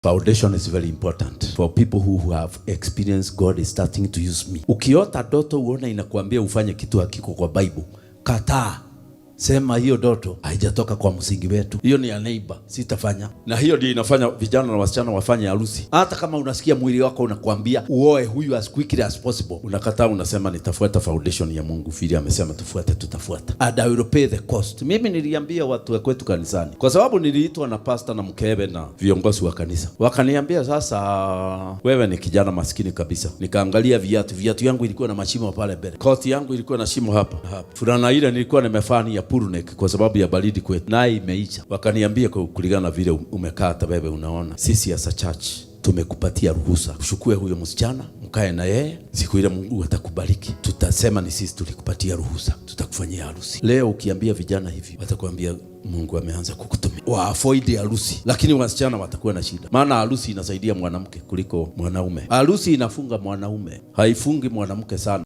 Foundation is very important for people who have experienced God is starting to use me. Ukiota ndoto uone inakuambia ufanye kitu hakiko kwa Bible, kataa. Sema hiyo ndoto haijatoka kwa msingi wetu, hiyo ni ya neighbor, sitafanya. Na hiyo ndio inafanya vijana na wasichana wafanye harusi. Hata kama unasikia mwili wako unakuambia uoe huyu as quickly as possible, unakataa, unasema nitafuata foundation ya Mungu vile amesema tufuate, tutafuata. And I will pay the cost. Mimi niliambia watu wa kwetu kanisani, kwa sababu niliitwa na pastor na mkewe na viongozi wa kanisa, wakaniambia sasa, wewe ni kijana maskini kabisa. Nikaangalia viatu, viatu yangu ilikuwa na mashimo pale mbele, koti yangu ilikuwa na shimo hapa hapa, fulana ile nilikuwa nimevaa ni ya pull-neck kwa sababu ya baridi kwetu, naye imeisha. Wakaniambia kulingana na vile umekaa, hata wewe unaona, sisi as a church tumekupatia ruhusa uchukue huyo msichana mkae na yeye, siku ile Mungu atakubariki, tutasema ni sisi tulikupatia ruhusa, tutakufanyia harusi. Leo ukiambia vijana hivi, watakuambia Mungu ameanza kukutumia. Wa avoid harusi, lakini wasichana watakuwa na shida, maana harusi inasaidia mwanamke kuliko mwanaume. Harusi inafunga mwanaume, haifungi mwanamke sana.